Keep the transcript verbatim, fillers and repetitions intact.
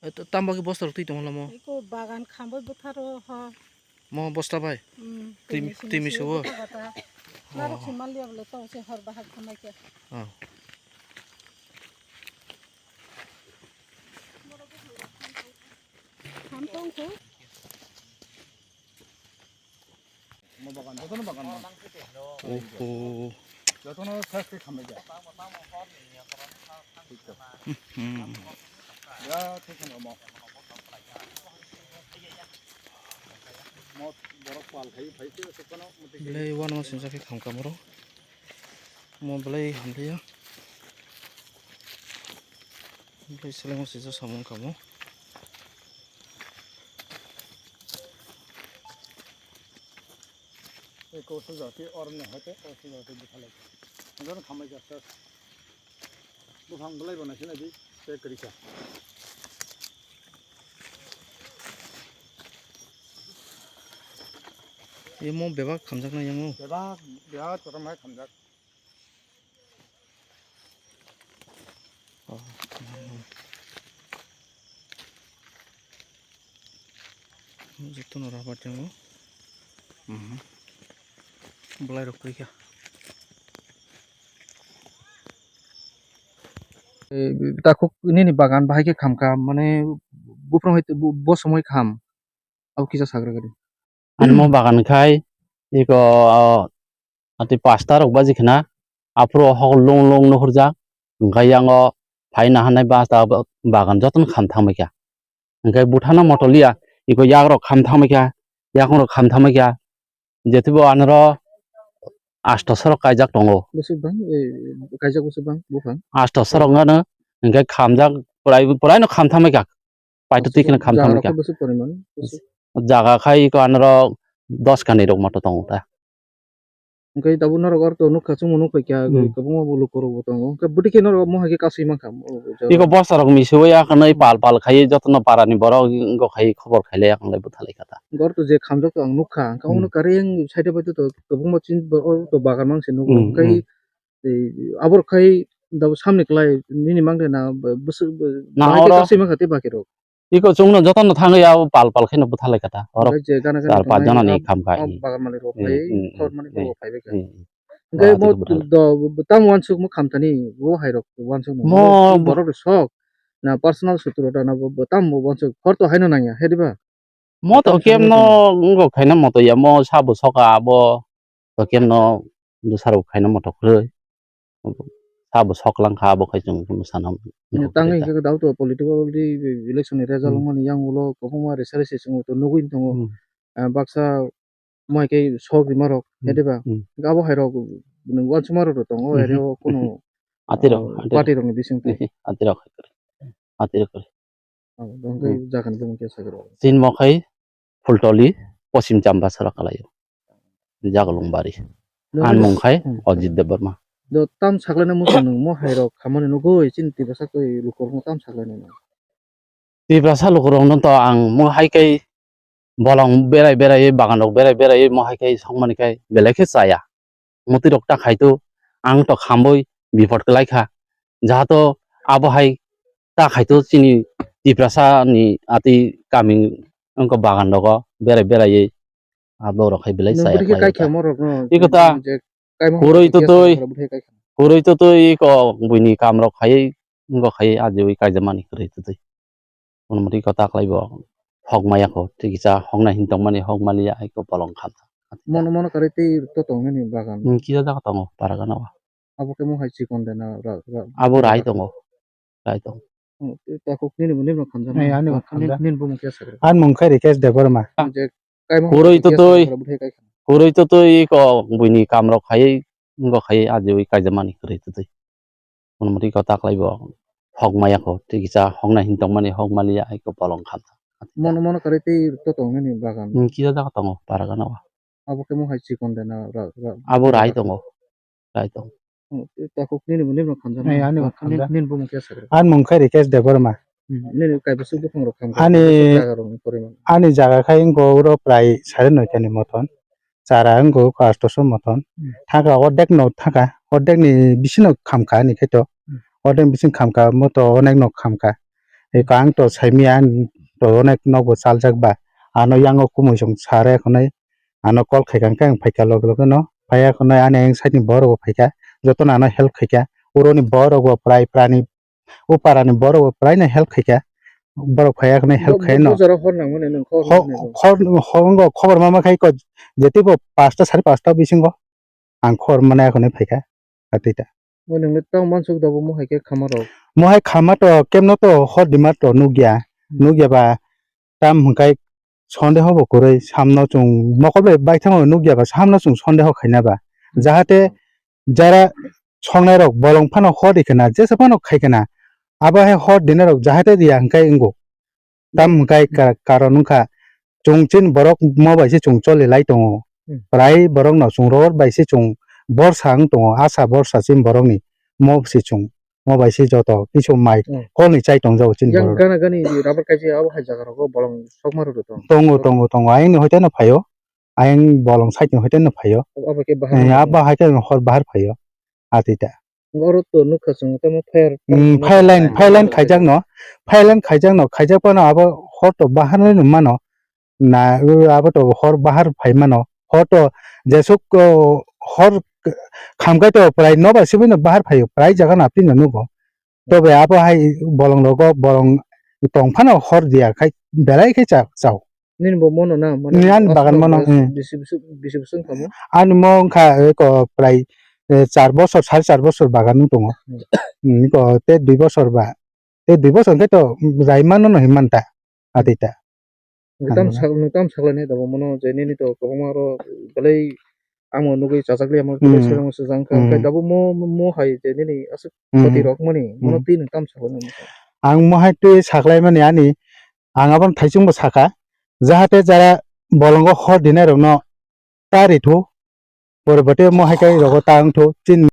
Tamo bagwi bosta rok twi tongo lamo? Eko bagan khambai bwtharo ho. Mo bosta bai? Hmm, twi, twi miso wo? Narok se manliya bole to se hor bahai khambai khe. Oh. Ham tong kho. Mo bagan, jotono bagan dong. Oho. Jotono sas khe khambai ja. Thik to. Hmm. Ya, thik khambai mo. Mo borok pal khai phai se se kono muti. Belai uanama singsa khe khamkha moro. Mo belai hamliya. Belai seleng singsa samung kamo. Eko sujati orne hote o sujati bukhalai. Ngon khamai jasa. Buphang belai bo naisina di, tei kwrwi kha. Imo bebak khamjaknai yango. Bebak, bebak kotorma khamjak. Oh. Jotono rubber tongo. Mhm. Belai rok kwrwi kha. Eh, takhuk nini bagan bahai khe khamkha, mane buphang hai bo somoi kham. Abo kisa sagra gari. Ani mo bagan khai iko, ah, ati pasta rok baji khna, aphuru hok lung lung nuhurjak, hwnkhe yango phaina hanai basta bagan jotono kham thangbai kha. Hwnkhe buthano moto liya, iko yak rok kham thangbai kha, yakung rok kham thangbai kha, jetibo anoro asto sorok kaijak tongo. Bwswk bang, eh, kaijak bwswk bang buphang? Asto sorok nano, hwnkhe khamjak, prai, praino kham thangbai kha. Paito twi kheno kham thangbai kha. Jaga khai iko anoro dos kanwi rok moto tongo ta. Hwnkhe tabuk norok oro to nukha, chwngno nukphai kha, hmm, kwbangma bo lukurok bo tongo. Hwnkhe bwtwi khe norok mohai khe kasui mankha, o jaga. Iko bosta rok misiwi ya khwnwi pal pal khai jotono para ni borok wngkha khai khobor khailai ya khwnlai bwthalai kha ta. Oro to je khamjak to ang nukha, hwnkhe omono karwi ang side bai to kwbangma chini oro to bagan mang se nugo. Hmm, hwnkhe hmm. Tei aborok khai dabo samni kwlai nini mangde na bwswk na bahai khe oro kasui mankha tei bakirok. Iko chwngno jotono thangwi abo pal pal kheno bwthalai kha ta. Oro je gana gana char panch jona ni kham kha. Bagan malik rok phai, khor malik rok phai bai kha. Hwnkhe bo tamo uansuk mo kham thani bo hai rok uansuk mo borok rok sok na personal sutro da na bo tamo uansuk khor to haino nangya he diba? Mo to kemno wngkha khaina moto ya, mo sabo soka abo to kemno bwsarok khaina moto kwrwi. Sabo soklang kha abo khai chwng kunu sana. Tangwi hwnkhe dao to political election ni result wngmani yang ulo kwbangma resa resi chwng to nugwi tongo. Hmm. Ah, baksa mo hai khe sok rima rok, hmm, he diba? Hmm. Abo hai rok, uansukma rok tongo, hmm, area o kunu, atirok, ah, atirok. Party rok ni bising twi. Atirok, atirok. Abo, hmm, jaga ni bumung khe sakhe rw. Chini mo khai Phultoli, Poschim Chambasara kalai o. Jagalungbari. Ani mung khai, hmm, Ajit Debbarma. Do tam saklaina muchung nung mo hai rok khamani nugui chini Tiprasa koi lukurok no tam saklaina nung. Tiprasa lukurok no to ang mo hai kai bolong berai berai bagan rok berai berai mo hai kai songmani kai belai khe chaya. Mwtwi rok ta khai to, ang to khamboi bipot kwlai kha. Jahato abo hai ta khai to chini Tiprasa ni ati kami wngkha bagan rogo berai beraiwi abo rok hai belai chaya khlai kha. Iko ta kwrwi twtwi, kwrwi twtwi iko buini kam rok khai wngkha khai ajiwi kaijamani kwrwi twtwi. Mono motwi kota khlai bo hok maya kho, tei kisa hoknai hin tongmani hok maliya hai khe bolong kha. Mono mono kwrwi tei to tongnani bagan. Hmm, kisa jaga tongo para gana o. Abo khe mo hai chikon de na ra, ra, abo rai tongo. Rai tongo. Hmm, tei takhuk nini bo nini bo khamjak. Nini bo mung khe sakhe. Ani mung khe Rikesh Debbarma. Je kaimang kwrwi twtwi, kwrwi twtwi ko buini kam rok khai, wngkha khai ajiwi kaijamani kwrwi twtwi. Mono motwi kota khlai bo hok maya kho, tei kisa hoknai hin tongmani hok maliya hai khe bolong kha. Mono mono kwrwi tei to tongnani bagan. Hmm, kisa jaga tongo para gana o. Abo khe mo hai chikon de na ra, ra, abo rai tongo. Rai tongo. Hmm, takhuk nini bo nini bo khamjak. Nini bo mung khe sakhe. Ani mung khe Rikesh Debbarma. Hmm, nini kaibwswk buphang rok khamkha. Ani jaga rok ni poriman. Ani jaga khai wngkha oro prai sare noita ni moton. Chara wngkha astoso moton. Hmm. Thangkha ordek no thangkha, ordek ni bisino khamkha ani kheto. Hmm. Ordek bising khamkha moto onek no khamkha. Eko ang to saimaya, to onek nokbo chaljak ba. Ano yango kumui song sare khonai, ano call khaikha hwnkhe ang phaikha loge loge no. Phaiya khonai ani ayang side ni borok bo phaikha, jotono ano help khaikha. Uroni borok bo prai prani, o parani borok bo praino help khaikha. Borok phaiya khonai help khai no. Bo jora hor nangmani nwng khor Ho-, nangmani bo. Khor, hor, khobor ma ma khai ko, jete bo pasta sari pasta bisingo. Ang khor mane akhone phaikha, atita. Bo nungni tamo mansuk da bo mohai khe khama rok. Mohai khama to kemno to hor dima to nukya. Hmm. Nukya ba tam hwnkhe sondeho bo kwrwi samno chwng mokol bai baithang nukya ba samno chwng sondeho khaina ba. Hmm. Jahate jara songnai rok bolong phano hor di khna, jesa phano khai khna. Abo hai hor dinai rok jahate diya hwnkhe wngo. Tam hwnkhe ka-, karon wngkha, chwng chini borok mo bai se chwng choli lai tongo. Hmm. Prai borok no chwng ror bai se chwng borsa wng tongo, asa borsa chini borok ni mo se chwng, mo bai se joto kisu mai Hmm. kol ni chai tong jago chini Yang borok. Gana gani rubber kaisa abo hai jaga rogo bolong sokma rw tongo. Tongo, tongo, tongo. Ayang ni hoite no phaio, ayang bolong side ni hoite no phaio. Abo, abo khe bahar Eh, no abo hai khe hor bahar phaio. Atita. Oro to nukha chwng tamo fire, Mm, fire line, fire line khaijak no, fire line khaijak no, khaijak phano abo hor to bahar no mano, na, abo to hor bahar phai mano, hor to jesuk, o, hor khamkai to prai nobar sibino bahar phaio, prai jaga no apni no nugo. Tobe abo hai bolong rogo, bolong tong phano hor diya khai belai khe cha-, chao. Nini bo mono na, mane Ni ani aswk bagan mono, bwswk, eh. bisi bisi, bisi bisi wngkha mo? Ani mo wngkha, eh, ko prai, eh, char bosor, sari char bosor bagan wng tongo. Hmm. Hmm, ko te dui bosor ba, te dui bosor hwnkhe to rai mano no hinmanta, atita. Nwng tam Ano. sak-, nwng tam saklainai da bo mono je nini to kwbangma oro belai amo nugwi chajak liya mo Hmm. belai sojang sojang kha. Hmm. Hwnkhe da bo mo, mo hai je nini aswk Hmm. khoti rok mani, mono Hmm. twi nwng tam saklainai mo? Ang mo hai twi saklaimani ani Ang abono thaichung bo sakha, jahate jara bolongo hor dinai rokno ta rithu, poroboti mo hai khe rogo ta wngthu, chini